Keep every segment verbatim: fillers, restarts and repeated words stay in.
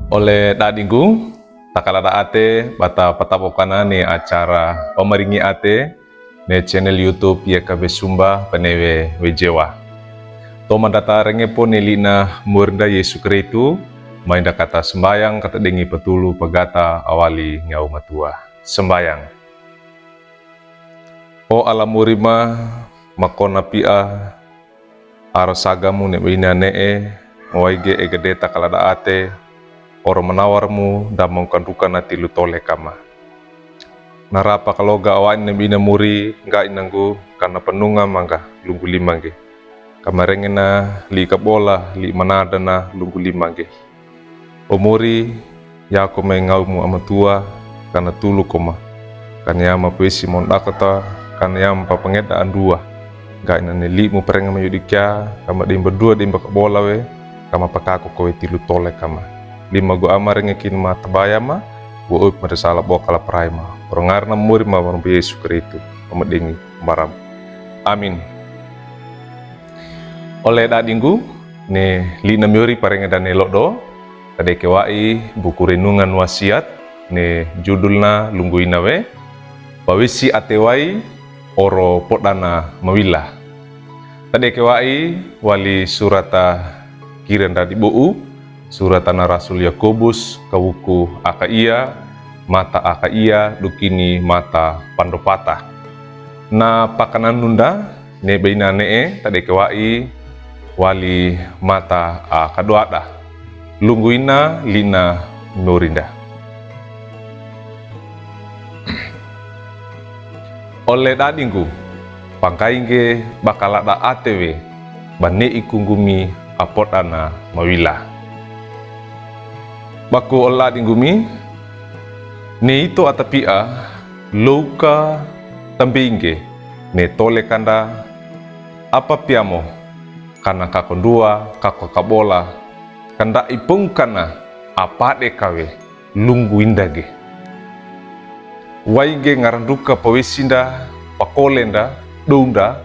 Ole dadinggu, takala da ate bata patabokanani acara pamaringi ate ne channel YouTube Yeka Besumba Penewe Wejewa. Toman data rengepo ne lina murinda Yesu Kristu, mai nda kata sembayang kata dengi petulu pagata awali ngiau matua. Sembayang. O ala murima, makona pia, aro sagamu ne bina ne'e, waige egede takala da ate, oro manawarmu da mangkanduka na tilu tole kama. Narapa kaloga awain ne bina muri, ngga inanggu kana penunga mangga lunggu lima ngge. Kamarengena li kabola, li manada na lunggu lima ngge. O muri, yako me ngaumu amatua, kana tulu koma. Kana yama pesi mondakota, kana yama papangeda andua. Ngga ina ne limu perenga mayudikia, kama demba dua demba kabola we, kama pakako kowe tilu tole kama. Lima go ama renge kin ma tabaya ma, wo up ma sala bokala prai ma. Oro ngarna muri ma barumbu Yesu Kristu, ama dengi baram. Amin. Ole dadinggu, ne lina miori parenge dane lodo, tadeke wa'i buku renungan wasiat, ne judulna lunggu ina we, pawesi ate wai oro podana mawila. Tadeke wa'i wali surata kirenda di bo'u, suratana Rasul Yakobus, kawuku aka ia, mata aka ia, dukini mata pandopata. Na pakananunda, ne baina ne'e, tadeke wa'i, wali mata a kadoada. Lunggu ina lina norinda. Ole dadinggu, pangkaingge bakala da ate we, bane ikunggumi apodana mawila. Baku ole dadinggumi, ne ito atapia, louka tambeingge, ne tole kanda, apa piamo, kana kakondua, kako kabola, kanda ipongkana, apade kawe, lunggu inda ngge. Waige ngaranduka pawesinda, pakolenda, dounda,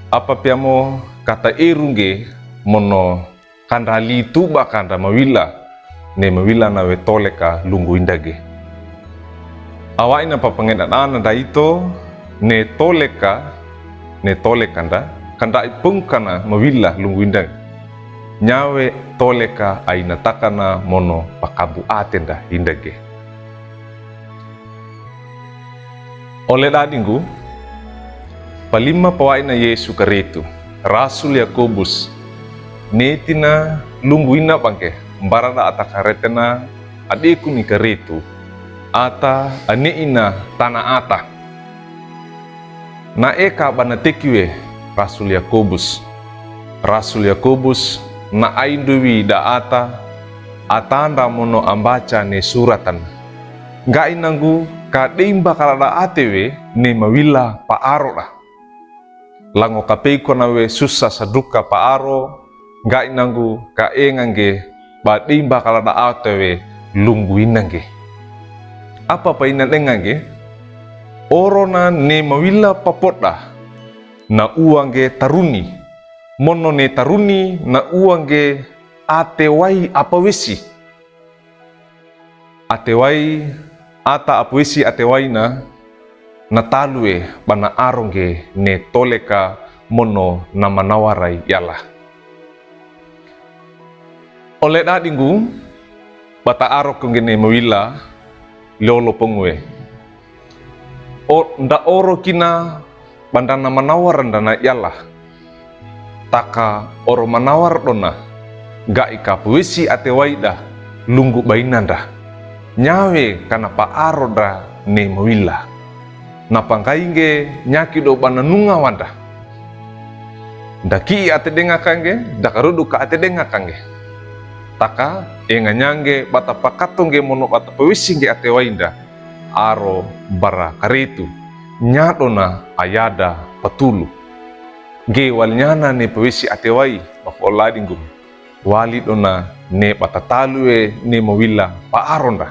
apa piamo kata erungge, mono kanda lituba kanda mawila, ne mawila na we tole ka lunggu inda ngge. Awaina papangeda nanda ito, ne tole ka, ne tole kanda, kanda ipongkana mawila lunggu inda ngge. Nyawe tole ka aina takana mono pakabu atenda inda ngge. Ole dadinggu, palima pawaina Yesu Kristu, Rasul Yakobus, ne tina lunggu ina bangke, mbarada atakaretena adekuni Kristu, ata aneina tana ata. Na eka bana tekiwe Rasul Yakobus. Rasul Yakobus na ainduwi da ata, atanda mono ambaca ne suratan. Ngga inanggu ka deimba kala da ate we ne mawila paaro da. Lango kapei kona we susa saduka paaro, ngga inanggu ka enga ngge ba deimba kala da ate we lunggu ina ngge. Apa paina denga ngge? Oro na ne mawila papoda, na ua ngge taruni. Mono ne taruni na ua ngge ate wai apawesi. Ate wai, ata apawesi ate wai na, na talu e bana aro ngge ne tole ka mono na manawarai yala. Ole dadinggu, bata aro ko ngge ne mawila, lolo pongue. O, nda oro kina ba nda na manawar nda na yala. Taka oro manawar dona, ngga ika pawesi ate wai da, lunggu baina nda. Nyawe kana paaro da ne mawila. Na pangkaingge nyaki do bana nunga wanda. Nda ki'i ate denga kangge, nda karudu ka ate denga kangge. Taka, enga nyangge, bata pakato ngge mono bata pawesi ngge ate wai nda. Aro bara Kristu, nya dona ayada patulu. Ngge wali nyana ne pawesi ate wai, baku ole dadinggu. Wali dona ne bata talu e ne mawila paaro nda.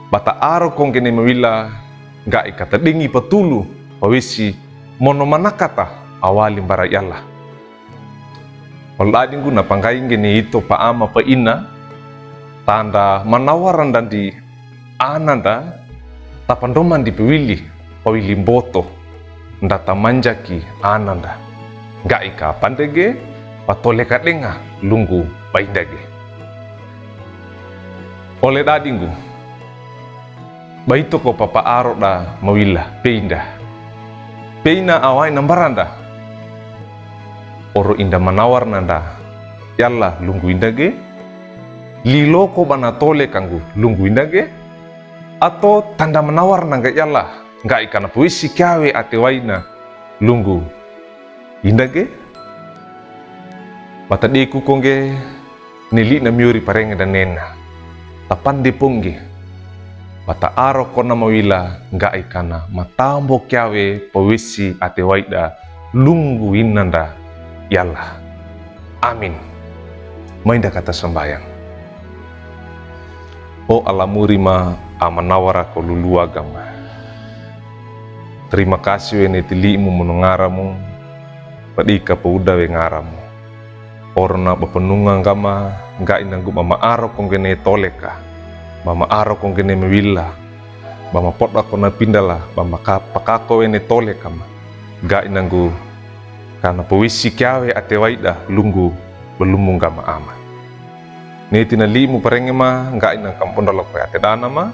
Bata aro ko ngge ne mawila, ngga ika tadengi patulu, pawesi mono manakata awali mbara yala. Ole dadinggu na pangkaingge ne ito pa ama pa ina, Tanda manawaranda ndi ananda, tapandromandi pawili, pawili mboto, nda tamanjaki ananda. Ngga'i kapandege, patoleka denga lunggu baindage. Ole dadinggu, baito ko papa'aroda mawila, peinda. Peina awaina mbaranda. Oro inda manawarnanda i Allah lunggu indage, liloko bana tolekanggu lunggu indage, ato tanda manawarnangga i Allah, ngga'i kana powisi kiawe atewaina lunggu indage. Bata deku kongge ne li'na miyori parenge danena. Tapande pongge. Bata aro kona mawila ngga'i kana matambo kiawe powisi atewaida lunggu inanda i Allah. Amin. Mainda kata sambayang. O Allah muri ma, a manawara ko luluagama. Terima kasih we ne tili'mu mono ngaramu, padika pouda we ngaramu. Oro na bapanunga ngama, ngga'i nanggu bama aro kongge ne toleka, bama aro kongge ne mawila, bama poda kona pindala, bama ka-, pakako we ne toleka ma. Ngga'i nanggu kana powisi kiawe atewaida lunggu balumu ngama ama. Ne tina li'mu parenge ma, ngga'i nang kambonda loko we ate dana ma,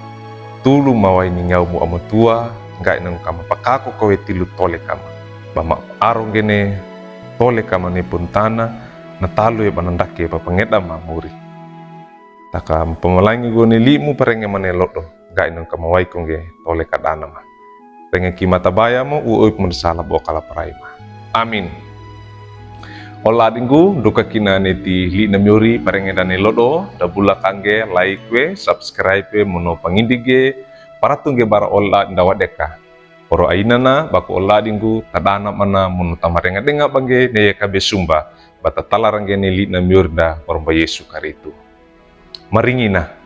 tulu ma waini nyawumu amotua, ngga'i nang kama pakako ko we tilu toleka ma. Bama aro ngge ne toleka ma ne pontana, na talu we bana ndake papangeda ma muri. Taka pamalangi go ne li'mu parenge ma ne lodo, ngga'i nang kama wai kongge toleka dana ma. Renge ki mata baya mo, u oip mo sala bo kala parai ma. Amin. Ola adinggu, duka kina ne ti li'na miyori parenge dane lodo, da bula kangge, like we, subscribe we, mono pangindige, paratungge bara ola nda wadeka. Oro ainana, baku ola adinggu, tadana mana, mono tamarenga denga bangge, ne kabe sumba, bata talarangge ne li'na miyori nda, oro ba Yesu Karistu. Maringina.